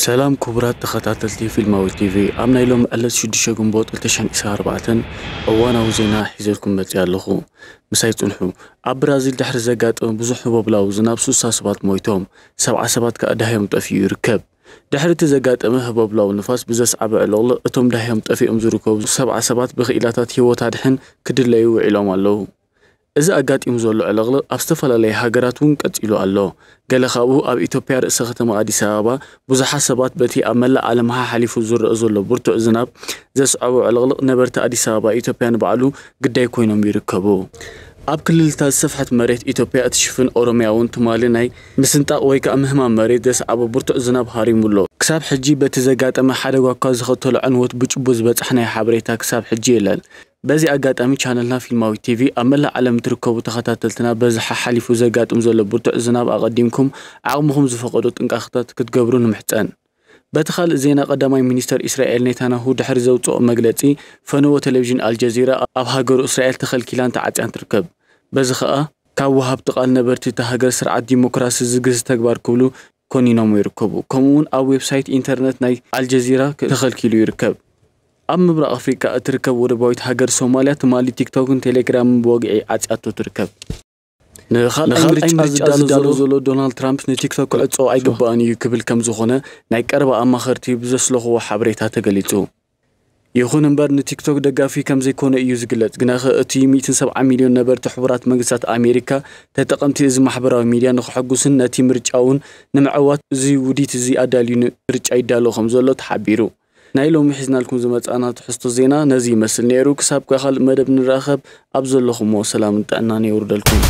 ሰላም ክቡራት ተኸታተልቲ ፊልማዊ ቲቪ፣ ኣብ ናይ ሎሚ ዕለት ሽዱሽተ ግንቦት ክልተ ሺሕ ዕስራን ኣርባዕተን እዋናዊ ዜና ሒዘልኩም መጺኣ ኣለኹ። ምሳይ ጽንሑ። ኣብ ብራዚል ድሕሪ ዘጋጠመ ብዙሕ ህቦብላዊ ዝናብ ስሳ ሰባት ሞይቶም፣ ሰብዓ ሰባት ከኣ ዳህዮም ጠፊኡ ይርከብ። ድሕሪ እቲ ዘጋጠመ ህቦብላዊ ንፋስ ብዘስዓበ ዕልቕልቕ እቶም ዳህዮም ጠፊኦም ዝርከቡ ሰብዓ ሰባት ብኽኢላታት ህይወት ኣድሕን ክድለዩ ውዒሎም ኣለዉ። እዚ ኣጋጢሙ ዘሎ ዕልቕልቕ ኣብ ዝተፈላለየ ሃገራት እውን ቀጺሉ ኣሎ። ገለ ካብኡ ኣብ ኢትዮጵያ ርእሰ ከተማ ኣዲስ ኣበባ ብዙሓት ሰባት በቲ ኣብ መላእ ዓለም ሓሓሊፉ ዝረአ ዘሎ ብርቱዕ ዝናብ ዘስዐቦ ዕልቕልቕ ነበርቲ ኣዲስ ኣበባ ኢትዮጵያ ንባዕሉ ግዳይ ኮይኖም ይርከቡ። ኣብ ክልልታት ዝሰፍሐት መሬት ኢትዮጵያ እትሽፍን ኦሮሚያ እውን ትማሊ ናይ ምስንጣቕ ወይ ከዓ ምህማም መሬት ዘስዓቦ ብርቱዕ ዝናብ ሃሪሙ ኣሎ። ክሳብ ሕጂ በቲ ዘጋጠመ ሓደጋ እኳ ዝኸተሎ ዕንወት ብጭቡ ዝበጻሕ ናይ ሓበሬታ ክሳብ ሕጂ የለን። በዚ ኣጋጣሚ ቻነልና ፊልማዊ ቲቪ ኣብ መላእ ዓለም እትርከቡ ተኸታተልትና በዚ ሓሓሊፉ ዘጋጥም ዘሎ ብርቱዕ ዝናብ ኣቐዲምኩም ዓቕምኹም ዝፈቐዶ ጥንቃቕታት ክትገብሩ ንምሕጸን። በቲ ካልእ ዜና ቀዳማይ ሚኒስተር እስራኤል ኔታንያሁ ድሕሪ ዘውጽኦ መግለጺ ፈነወ ቴሌቪዥን ኣልጀዚራ ኣብ ሃገሩ እስራኤል ተኸልኪላን ተዓጽያን ትርከብ። በዚ ኸኣ ካብ ወሃብቲ ቃል ነበርቲ እታ ሃገር ስርዓት ዲሞክራሲ ዝግህስ ተግባር ክብሉ ኮኒኖም ይርከቡ። ከምኡ እውን ኣብ ዌብሳይት ኢንተርነት ናይ ኣልጀዚራ ተኸልኪሉ ይርከብ። ኣብ ምብራቕ ኣፍሪቃ እትርከብ ወደባዊት ሃገር ሶማልያ ትማሊ ቲክቶክን ቴሌግራምን ብወግዒ ዓጽያቶ ትርከብ። ንኻልኣይ ምርጫ ዝዳሎ ዘሎ ዶናልድ ትራምፕ ንቲክቶክ ክዕጾ ኣይግባእን እዩ ክብል ከም ዝኾነ ናይ ቀረባ ኣማኸርቲ ብዘስለኽዎ ሓበሬታ ተገሊጹ። ይኹን እምበር ንቲክቶክ ደጋፊ ከም ዘይኮነ እዩ ዝግለጽ። ግናኸ እቲ ሚእትን ሰብዓ ሚልዮን ነበርቲ ሕቡራት መንግስታት ኣሜሪካ ተጠቐምቲ እዚ ማሕበራዊ ሚድያ ንክሕጉስን ነቲ ምርጫ እውን ንምዕዋት እዚ ውዲት እዚ ኣዳልዩ ምርጫ ይዳሎ ከም ዘሎ ተሓቢሩ። ናይ ሎሚ ሒዝናልኩም ዝመጻና ትሕዝቶ ዜና ነዚ ይመስል ነይሩ። ክሳብ ካልእ መደብ ንራኸብ ኣብ ዘለኹሞ ሰላምን ጥዕናን የውርደልኩም።